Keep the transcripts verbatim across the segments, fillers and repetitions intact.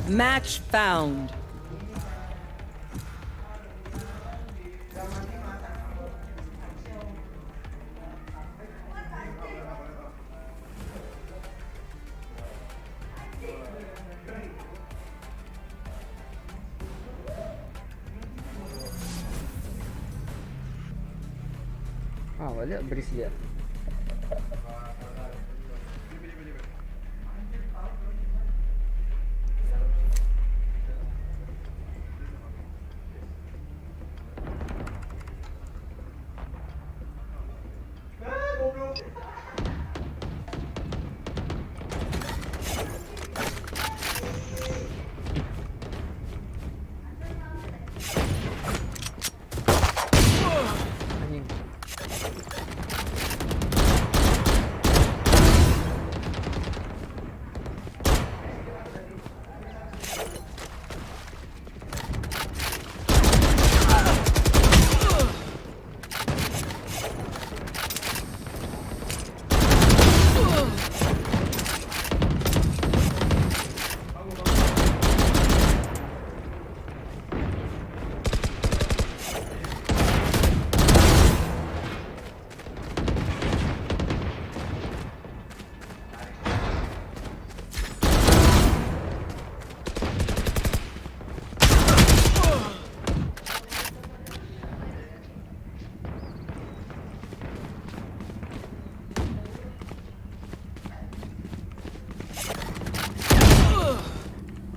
Match found. Ah, baliak bridge dia.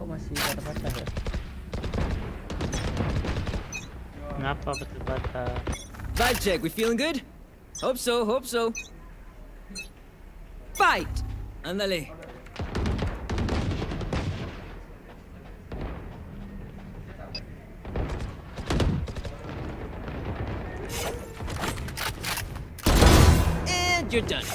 Kok masih patah-patah ya? Kenapa patah-patah? Vibe check, we feeling good? Hope so, hope so. Fight! Ándale. And you're done.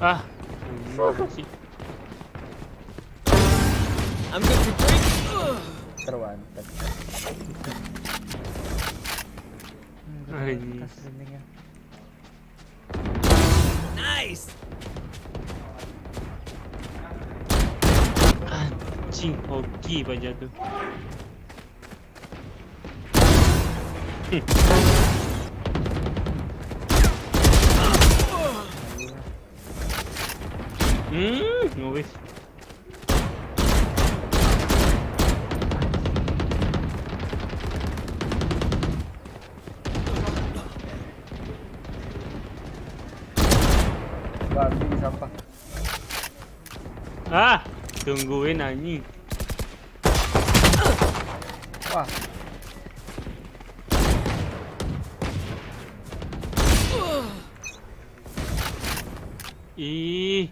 Ah, anjing. I'm good for three. Terbantet. Anjing. Nice. Anjing, hoki paja tu. Hmm, ngawis. Babi sampah. Ah, tungguin anjing. Wah. Ih.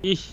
Ih,